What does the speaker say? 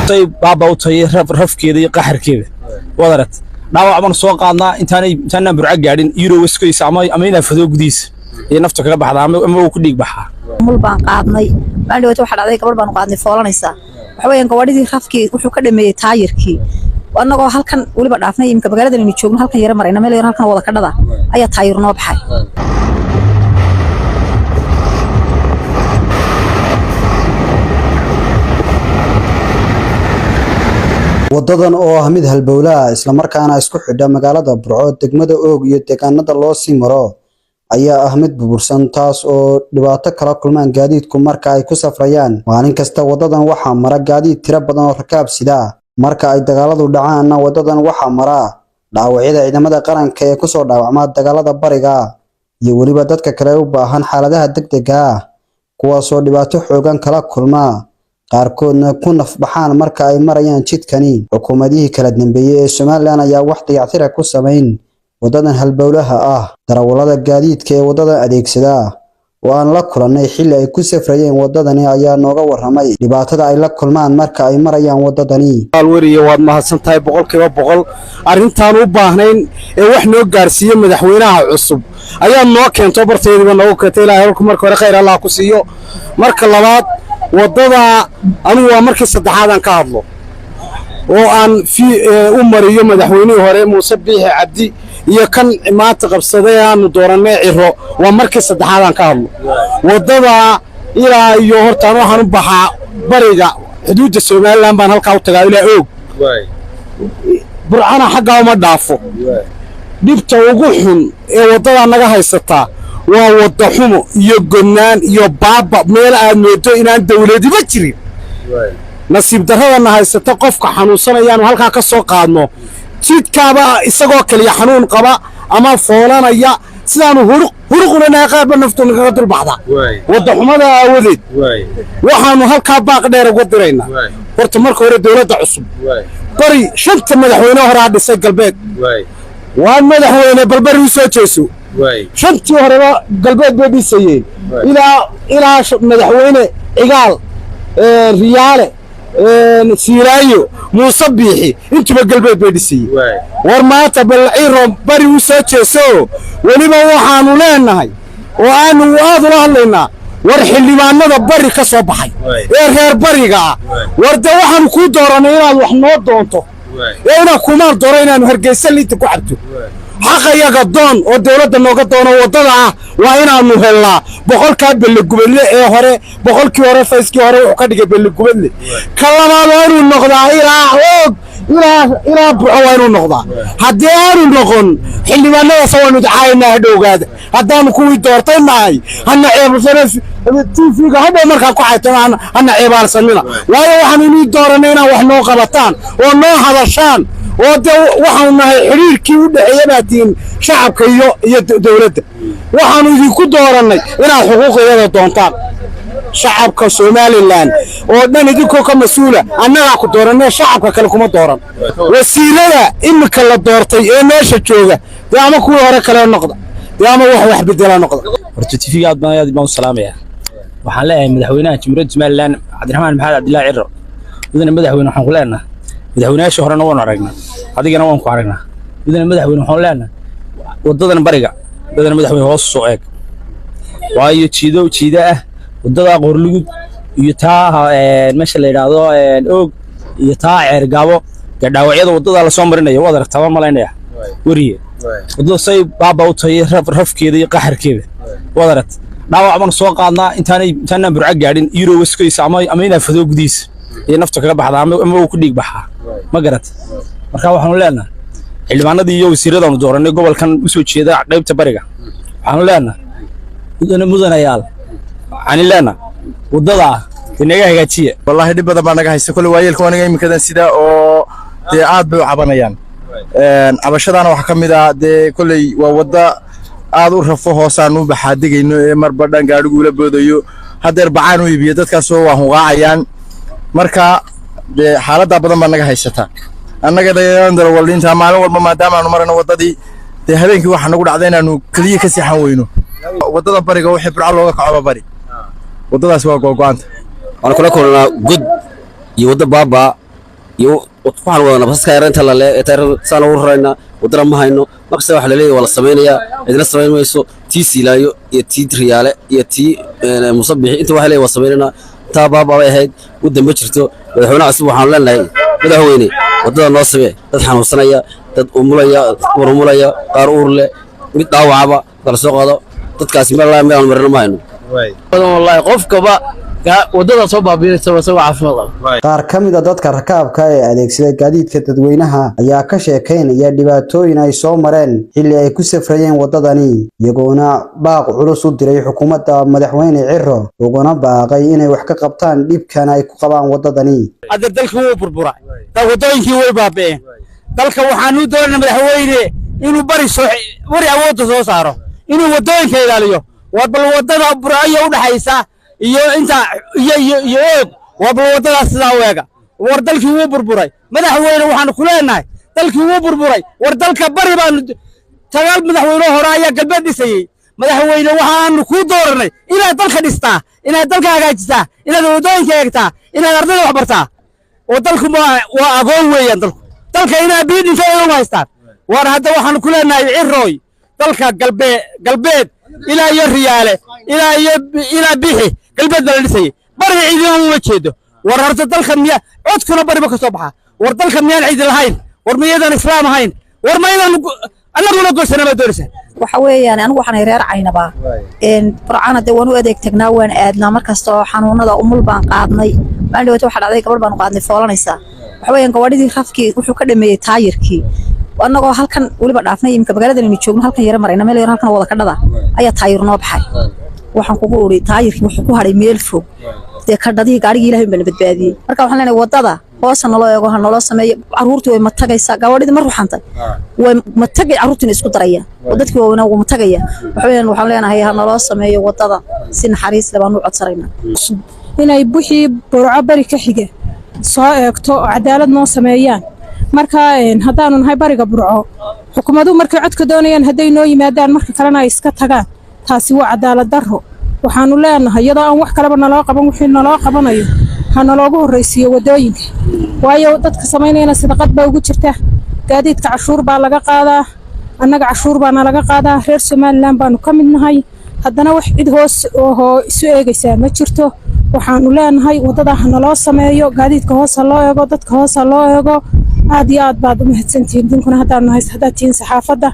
Tay baaba u tahay rafkeeda iyo qaxarkeeda, waad aragtay. Dhaawac baan soo qaadnaa intaanaan Burco gaadhin, Euro waskaysa ama inaa fadoo gudihiisa iyo nafta kaga baxdaa ama uu ku dhiig baxaa. Mul baan qaadnay maalin dhawata. Waxaa dhacday gabadh baanu qaadnay foolanaysaa. Waxa weeyaan gawadhidii rafkii wuxuu ka dhameeyey taayirkii. Annagoo halkan weliba dhaafnay, iminka magaaladan aynu joogno, halkan yara marayna, meel yar halkan wada kadhada ayaa taayir noo baxay. Wadadan oo ah mid halbowle ah, islamarkaana isku xidha magaalada Burco, degmada Oog iyo deegaanada loo sii maro, ayaa ah mid burbursan, taas oo dhibaato kala kulmaan gaadiidku marka ay ku safrayaan. Maalin kasta wadadan waxaa mara gaadiid tiro badan oo rakaab sida. Marka ay dagaaladu dhacaanna, wadadan waxaa mara dhaawacyada ciidamada qaranka ee kusoo dhaawacma dagaalada bariga iyo weliba dadka kale u baahan xaaladaha degdega ah, kuwaasoo dhibaato xoogan kala kulma, qaarkoodna ku nafbaxaan marka ay marayaan jidkani. Xukuumadihii kala dambeeyey ee Somaliland ayaa wax dayactira ku samayn wadadan halbowlaha ah. Darawallada gaadiidka ee wadada adeegsada oo aan la kulannay xilli ay ku safrayeen wadadani ayaa nooga warramay dhibaatada ay la kulmaan marka ay marayaan wadadani. Weriye, waad mahadsan tahay 100%. Arrintaan u baahnayn ee wax noo gaarsiiye madaxweynaha cusub ayaa noo keento, barteediiba noogu keentay. Ilaahay halku marka hore khayr Allah ku siiyo. Marka labaad, waddada anigu waa markii saddexaad aan ka hadlo oo aan u mariyo madaxweynihii hore Muuse Biixi Cabdi iyo kan maanta qabsaday aanu doorannay Ciro. Waa markii saddexaad aan ka hadlo waddada. Ilaa iyo hortaan waxaan u baxaa bariga xuduudda Somaliland baan halkaa u tagaa, ilaa Oog, Burcana xaggaa uma dhaafo. Dhibta ugu xun ee waddadaa naga haysataa waa wadda xumo iyo godnaan iyo baaba, meel aad moodo inaan dawladiba jirin. Nasiib darradana haysata, qofka xanuunsanayaanu halkaa ka soo qaadno jidkaaba isagoo kaliya xanuun qaba ama foolanaya, sidaanu huruq huruqulanahay, qaarba naftu nagaga dulbaxda wadda xumada aawadeed. Waxaanu halkaa baaq dheer uga diraynaa horta marka hore dawladda cusub. Bari shanta madaxweyne horaa dhisay galbeed. Waa madaxweyne, balbari u soo jeeso. Shantii horeba galbeed bay dhisayeen, ilaa madaxweyne Cigaal, Riyaale, Siilaayo, Muuse Biixi, intuba galbeed bay dhisayeen. War maanta bal Ciro bari u soo jeeso. Weliba waxaanu leenahay oo aanu aad ula hadlaynaa, war xildhibaanada bari ka soo baxay ee reer bariga ah, war dee waxaanu kuu dooranay inaad wax noo doonto ee inaan kumaan dooro inaanu Hargeysa liinta ku cabto. Xaqayaga doon oo dawladda nooga doono. Waddada ah waa inaannu helnaa. 100-kaa Bellegubadle ee hore, 100-kii hore, fayskii hore wuxuu ka dhigay Bellegubadle. Ka labaad waa inuu noqdaa ilaa Oog, ilaa Burco waa inuu noqdaa. Haddii aanu noqon, xildhibaanadaas waanu dacaaynaa hadhowgaada. Haddaanu kuwii doortay nahay, hana ceebsana TV-ga hadhow markaa ku xaytana, hana ceebaalsanina, waayo waxaanu inii dooranay inaad wax noo qabataan oo noo hadashaan, oo dee waxaanu nahay xidhiirkii u dhexeeya baa tihiin shacabka iyo dowladda. Waxaanu idinku doorannay inaad xuquuqiyada doontaan shacabka Somaliland oo dhan idinkoo ka mas-uula. Annagaa ku dooranay, shacabka kale kuma dooran. Wasiirada iminka la doortay ee meesha jooga dee ama kuwii hore kale noqda dee ama wax bedela noqda. Horta TV-ga aad baan aad baan u salaamayaa. Waxaan leeyahay madaxweynaha Jamhuuriyadda Somaliland Cabdiraxmaan Maxamed Cabdillaahi Ciro, mudane madaxweyne, waxaan ku leenahay madaxweynayaashii horena waanu aragnaa, adigana waan ku aragnaa. Mudane madaxweyne, waxaan leenahay wadadan bariga, mudane madaxweyne, hoos soo eeg, waayo jiido jiida ah wadada Qorlugud iyo taa meesha la yidhaahdo Oog iyo taa Ceergaabo, dee dhaawacyada wadada lasoo marinayo waad aragtaa baan malaynaya. Weriye, waddada say baaba u tahay rafkeeda iyo qaxarkeeda, waad aragtay. Dhaawac baan soo qaadnaa intaanaan Burco gaadhin, Euro waskaysa ama inaa fadoo gudihiisa iyo nafta kaga baxdaa ama uu ku dhiig baxaa, ma garat? Marka waxaanu leenahay xildhibaanadii iyo wasiiradaanu dooranay gobolkan u soo jeeda qaybta bariga, waxaanu leenahay mudane, mudanayaal, waxaanu leenahay waddadaa inaga hagaajiya. Wallaahi dhib badan baa naga haysta. Kole waayeelka aniga iminkadan sida oo dee aad bay u cabanayaan. Cabashadaana waxaa ka mid ah dee kolley waa wadda aad u rafo, hoosaan u baxaadegayno ee marba dhan gaadhigu ula boodayo. Haddeer bacaan u iibiyo dadkaasoo waa hunqaacayaan. Marka dee xaaladdaa badan baa naga haysata annaga darawaliinta maalin walba, maadaama aanu marayno waddadii. Dee habeenkii waxaa nagu dhacda inaanu keliya ka seexan weyno waddada bariga. Wixii Burco looga kacoba bari, waddadaas waa googo'anta. Waxaan kula kulnaa god iyo waddo baaba. Iyo waxaan wadanaa basaska yar inta lale ee taayirada saan ugu raraynaa. Waddana ma hayno. Markasta waxa laleeyahay waa la samaynayaa, cidina samayn mayso. Tii Siilaayo iyo tii Riyaale iyo tii Musabixi inta waxa leeyahay waa samaynaynaa. Taa baaba bay ahayd, waddan ma jirto. Madaxweynaha cusub waxaanu leenahay, madaxweyne, waddada noo samee. Dad xanuunsanaya, dad umulaya, dumar umulaya, qaar uur leh, mid dhaawacaba kala soo qaado. Dadkaasi meel meelaan marino ma hayno. Badan wallaahi, qofkaba wadada soo baabiinaysa isagoo caafimaad qaba. Qaar ka mid a dadka rakaabka ee adeegsada gaadiidka dadweynaha ayaa ka sheekaynaya dhibaatooyin ay soo mareen xilli ay ku safrayeen waddadani, iyagoona baaq culus u diray xukuumadda madaxweyne Ciro, uguna baaqay inay wax ka qabtaan dhibkan ay ku qabaan waddadani. Hadda dalkii wuu burburay, waddooyinkii way baaba'een. Dalka waxaanu doonayna madaxweyne inuu bari soo bari awoodda soo saaro, inuu waddooyinka ilaaliyo. Waa bal waddada Burcayo u dhaxaysa iyo inta iyo Oog, waa bal waddadaas sidaa u eega. War dalkii wuu burburay, madaxweyne, waxaanu ku leenahay dalkii wuu burburay. War dalka bari baanu sagaal madaxweyne hore ayaa galbeed dhisayey. Madaxweyne, waxaanu kuu dooranay inaad dalka dhistaa, inaad dalka hagaajisaa, inaad waddooyinka eegtaa, inaad ardayda wax bartaa. Oo dalku ma waa agoon weeyaan dalku. Dalka inaa bii dhintay u haystaan. War hadda waxaanu ku leenahay Cirooy, dalka galbeed ilaa iyo Riyaale ilaa iyo ilaa Bixi galbeed baa la dhisayey, bari cidina uma jeedo. War horta dalka miya codkuna bariba ka soo baxa? War dalka miyaan cidi lahayn? War miyadan islaam ahayn? War maydaan annaguna goysana baa doonaysaa? Waxa weeyaan, anigu waxaan reer Caynabaa. Burcana dee waan u adeeg tagnaa, waan aadnaa markasta oo xanuunada. Umul baan qaadnay maalin dhawata. Waxa dhacday gabadh baanu qaadnay foolanaysaa. Waxa weeyaan, gawaadhidii rafkii wuxuu ka dhameeyey taayirkii. Annagoo halkan weliba dhaafnay, iminka magaaladan aynu joogno halkan yara marayna, meel yar halkan wada kadhada ayaa taayir noo baxay. Waxaan kugu uri taayirkii wuxuu ku hadhay meel fog dee kadhadihii gaarigii. Ilaahay bana badbaadiyey. Marka waxaan leenahay waddada hoosa naloo eego, ha naloo sameeyo. Carruurtii way matagaysaa, gawaadhidii ma ruxantay, way matagay, carruurtiina isku daraya oo dadkii waaweynaa wuu matagaya. Waxa weeyaan, waxaan leenahay ha naloo sameeyo waddada, si naxariis leh baan u codsanaynaa. Inay wixii Burco bari ka xiga soo eegto oo cadaalad noo sameeyaan. Marka haddaanu nahay bariga Burco, xukuumaduhu markay codka doonayaan hadday noo yimaadaan, marka kalena ay iska tagaan, taasi waa cadaalad darro. Waxaanu leenahay, iyadoo aan wax kaleba naloo qaban, wixii naloo qabanayo ha naloogu horraysiiyo waddooyinka, waayo dadka samaynayana sadaqad baa ugu jirta. Gaadiidka cashuur baa laga qaadaa, annaga cashuur baa nalaga qaadaa, reer Somaliland baanu ka mid nahay, haddana wax cid hoos ohoo isu eegaysaa ma jirto. Waxaanu leenahay waddada ha naloo sameeyo, gaadiidka hoos ha loo eego, dadka hoos ha loo eego. Aad iyo aad baad u mahadsantihiin dinkuna haddaanu nahay, haddaad tihiin saxaafadda.